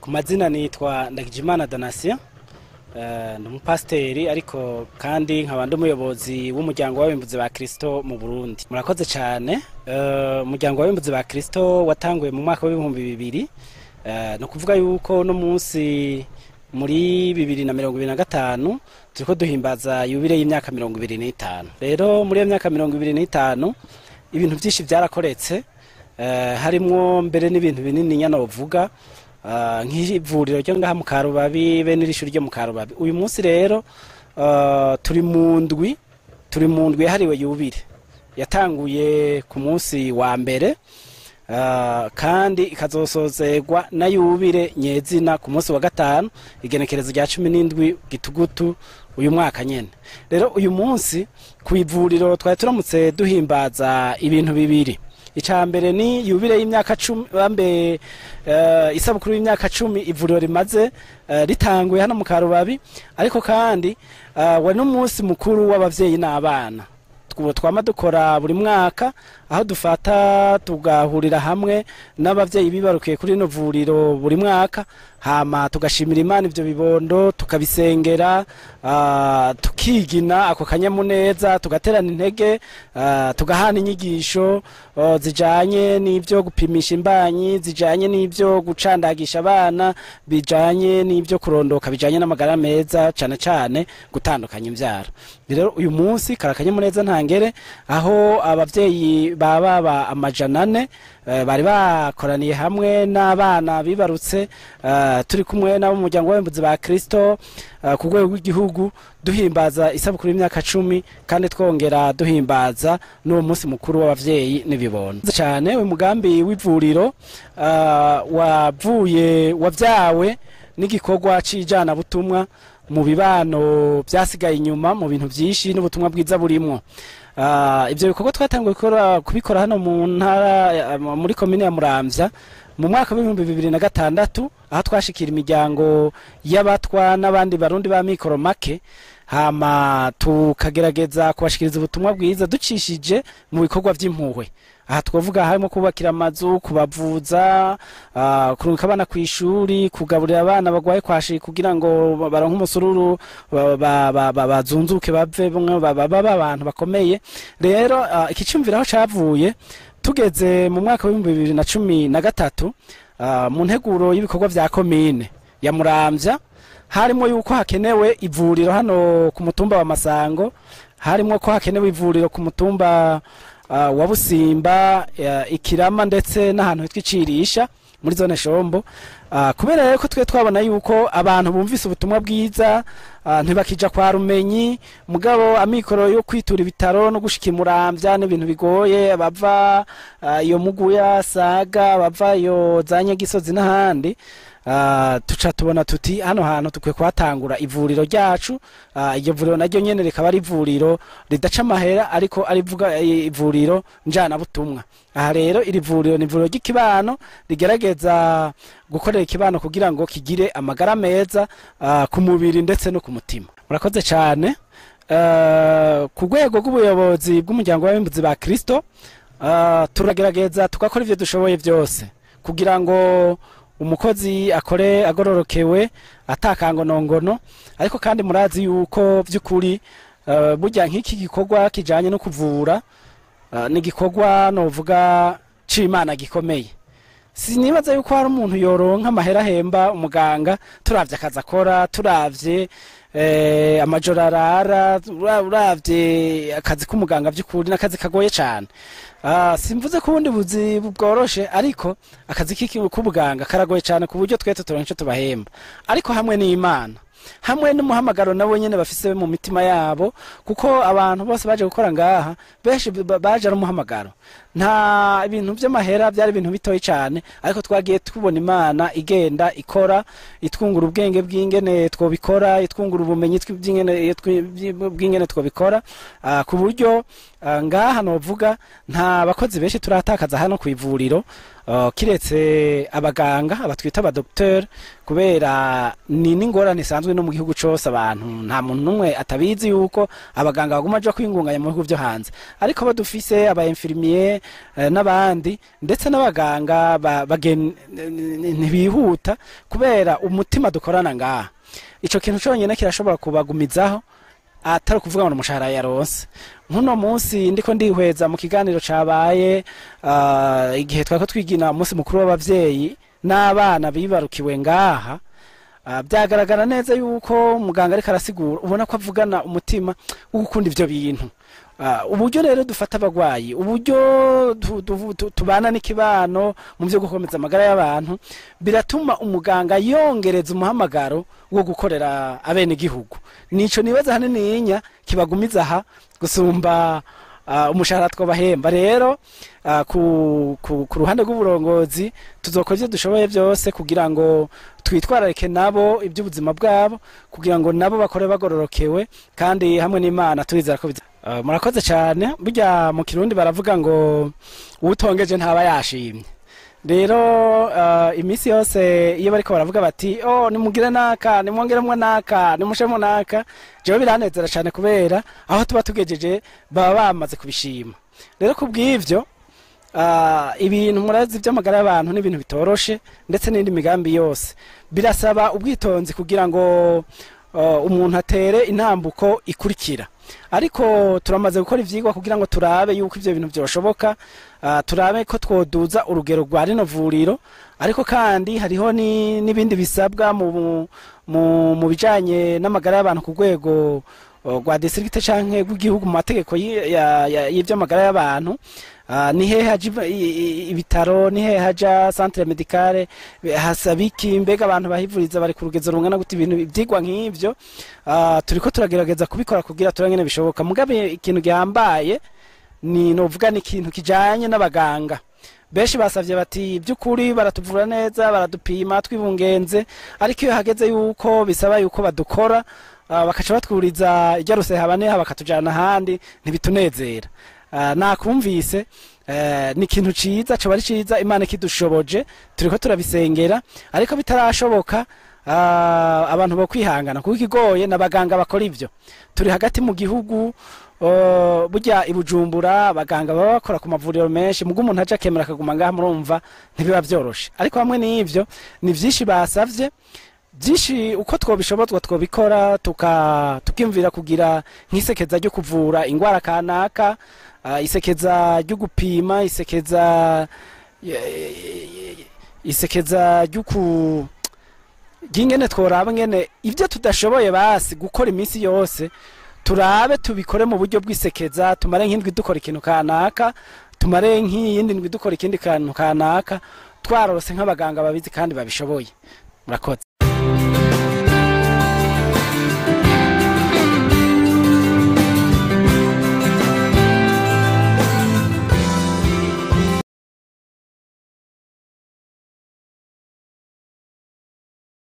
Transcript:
Ku mazina nitwa Ndagijimana Donatien, ni umupasiteri ariko kandi nkaba ndi umuyobozi w'umuryango w'abimbuzi ba Kristo mu Burundi. Murakoze cyane. Umuryango w'abimbuzi ba Kristo watanguye mu mwaka w'2000, ni ukuvuga yuko no munsi muri 2025 turiko duhimbaza yubile y'imyaka 25. Rero muri iyo myaka 25 ibintu byinshi byarakoretse, harimwo mbere n'ibintu binini nyana uvuga nk'ivuriro ryo ngaha mu Karubabi be n'irishuri ryo mu Karubabi. Uyu munsi rero turi mu ndwi yahariwe yubile yatanguye ku munsi wa mbere, kandi ikazosozerwa na yubile nyezina ku munsi wa gatanu, igenekerezo rya 17 Gitugutu uyu mwaka nyene. Rero uyu munsi ku ivuriro twari turamutse duhimbaza ibintu bibiri. Icya mbere ni yubile y'imyaka 10, bambe isabukuru y'imyaka 10 ivuriro rimaze ritanguye hano mu Karubabi, ariko kandi wari n'umunsi mukuru w'abavyeyi n'abana twubo twama dukora buri mwaka, aho dufata tugahurira hamwe n'abavyeyi bibarukiye kuri rino vuriro buri mwaka, hama tugashimira Imana ivyo bibondo, tukabisengera, tukigina ako kanyamuneza, tugaterana intege, tugahana inyigisho zijanye n'ivyo gupimisha imbanyi, zijanye n'ivyo gucandagisha abana, bijanye n'ivyo kurondoka, bijanye n'amagara meza, cane cane gutandukanya imvyaro. Rero uyu munsi kari akanyamuneza ntangere, aho abavyeyi baba 400 bari bakoraniye hamwe n'abana bibarutse, turi kumwe n'abo mu muryango w'abimbuzi ba Kristo ku rwego rw'igihugu, duhimbaza isabukuru y'imyaka 10 kandi twongera duhimbaza n'uwo munsi mukuru w'abavyeyi n'ibibondo. Cyane uyu mugambi w'ivuriro wavuye wavyawe n'igikorwa c'ijanabutumwa mu bibano byasigaye inyuma mu bintu byinshi n'ubutumwa bwiza burimwo. Ibyo bikorwa twatanguye kubikora hano mu ntara muri komine ya Muramvya mu mwaka w'2006, aho twashikira imiryango y'abatwa n'abandi Barundi ba mikoro make, hama tukagerageza kubashikiriza ubutumwa bwiza ducishije mu bikorwa vy'impuhwe. Aha twavuga harimo kubakira amazu, kubavuza, kurungika abana ku ishuri, kugaburira abana bagwaye kwashi kugira ngo baronke umusururu, bazunzuke bave bamwe baba abantu bakomeye. Rero iki cyumviro aho cavuye, tugeze mu mwaka w'2013, mu nteguro y'ibikorwa vya komine ya Muramvya, harimo yuko hakenewe ivuriro hano ku mutumba wa Masango, harimo ko hakenewe ivuriro ku mutumba wa Busimba, Ikirama, ndetse n'ahantu hitwa Icirisha muri zone Shombo. Kubera rero ko twe twabona yuko abantu bumvise ubutumwa bwiza ntibakija kwa rumenyi, mugabo amikoro yo kwitura ibitaro no gushika Imuramvya n'ibintu bigoye, bava iyo Muguya, Saga, bava iyo za Nyagisozi n'ahandi, tuca tubona tuti hano hantu tukwiye kuhatangura ivuriro ryacu. Iryo vuriro naryo nyene rikaba ari ivuriro ridaca amahera, ariko arivuga ivuriro njanabutumwa. Aha rero iri vuriro ni ivuriro ry'ikibano rigerageza gukorera ikibano kugira ngo kigire amagara meza ku mubiri ndetse no ku mutima. Murakoze cyane. Ku rwego rw'ubuyobozi bw'umuryango w'abimbuzi ba Kristo, turagerageza tugakora ivyo dushoboye byose kugira ngo umukozi akore agororokewe atakangonongono, ariko kandi murazi yuko by'ukuri burya nk'iki gikorwa kijanye no kuvura ni igikorwa novuga c'Imana gikomeye. Sinibaza yuko hari umuntu yoronka amahera ahemba umuganga, turavye akazi akora, turavye amajoro arara, uravye akazi k'umuganga by'ukuri n'akazi kagoye cane. Simvuze ko ubundi buzi bworoshe, ariko akazi k'ubuganga karagoye cane ku buryo twese turonka ico tubahemba, ariko hamwe n'Imana, hamwe n'umuhamagaro nabo nyene bafise mu mitima yabo, kuko abantu bose baje gukora ngaha benshi baje ari umuhamagaro. Nta ibintu by'amahera, byari ibintu bitoyi cyane, ariko twagiye tubona Imana igenda ikora, itwungura ubwenge bw'ingene twobikora, itwungura ubumenyi bw'ingene twobikora, ku buryo ngaha novuga nta bakozi benshi turatakaza hano ku ivuriro, kiretse abaganga abatwita abadokiteri, kubera ni n'ingorane isanzwe no mu gihugu cose. Abantu nta muntu n'umwe atabizi yuko abaganga baguma baja kwingunganya mu bihugu vyo hanze, ariko bo dufise aba infirmier. n'abandi, ndetse n'abaganga ntibihuta kubera umutima dukorana ngaha. Ico kintu conyene kirashobora kubagumizaho, atari ukuvuga ngo umushahara yaronse. Nk'uno munsi ndiko ndihweza mu kiganiro cabaye igihe twariko twigina umunsi mukuru w'abavyeyi n'abana bibarukiwe ngaha, byagaragara neza yuko muganga ariko arasigura, ubona ko avugana umutima wo gukunda ivyo bintu. Uburyo rero dufata abagwayi, uburyo tubana n'ikibano mu byo gukomeza amagara y'abantu, biratuma umuganga yongereza umuhamagaro wo gukorera abene gihugu. Nico nibaza hanininya kibagumiza aha gusumba umushahara twabahemba. Rero ku ruhande rw'uburongozi tuzokora ivyo dushoboye byose kugira ngo twitwararike nabo iby'ubuzima bwabo, kugira ngo nabo bakore bagororokewe, kandi hamwe n'Imana turizera ko murakoze cyane. Burya mu Kirundi baravuga ngo uwutongeje ntaba yashimye. Rero iminsi yose iyo bariko baravuga bati oh nimugire naka, nimwongeremwo naka, nimushemo naka, jewe biranezera cyane kubera aho tuba tugejeje baba bamaze kubishima. Rero kubw'ivyo ibintu murazi by'amagara y'abantu ni ibintu bitoroshe, ndetse n'indi migambi yose birasaba ubwitonzi kugira ngo umuntu atere intambuko ikurikira. Ariko turamaze gukora ivyigwa kugira ngo turabe yuko ivyo bintu byoshoboka, turabe ko twoduza urugero rwa rino vuriro. Ariko kandi hariho n'ibindi bisabwa mu bijanye n'amagara y'abantu ku rwego rwa district canke rw'igihugu mu mategeko y'ivy'amagara y'abantu. Ni hehe haja ibitaro, ni hehe haja centre médicale, hasaba iki, mbega abantu bahivuriza bari ku rugezo rungana gute? Ibintu ivyigwa nk'ivyo turiko turagerageza kubikora kugira turabe ngene bishoboka. Mugabe ikintu gihambaye ni novuga ni ikintu kijanye n'abaganga. Benshi basavye bati by'ukuri baratuvura neza, baradupima twibungenze, ariko iyo hageze yuko bisaba yuko badukora, bakaca batwuriza irya rusehabaniha bakatujana ahandi, ntibitunezera. Nakumvise ni ikintu ciza, coba ari ciza Imana ikidushoboje, turiko turabisengera, ariko bitarashoboka abantu bo kwihangana, kuko ikigoye n'abaganga bakora ivyo. Turi hagati mu gihugu, burya i Bujumbura abaganga baba bakora ku mavuriro menshi, mugo umuntu aje akemera akaguma ngaha, murumva ntibiba vyoroshe. Ariko hamwe n'ivyo ni vyinshi basavye, byinshi uko twobishobozwa twobikora, tukimvira kugira nk'isekeza ryo kuvura ingwara kanaka, isekeza ryo gupima, isekeza ryo ku ry'ingene tworaba ngene ibyo tudashoboye basi gukora iminsi yose, turabe tubikore mu buryo bw'isekeza, tumare nk'indwi dukora ikintu kanaka, tumare nk'iyindi ndwi dukora ikindi kantu kanaka, twarose nk'abaganga babizi kandi babishoboye. Murakoze.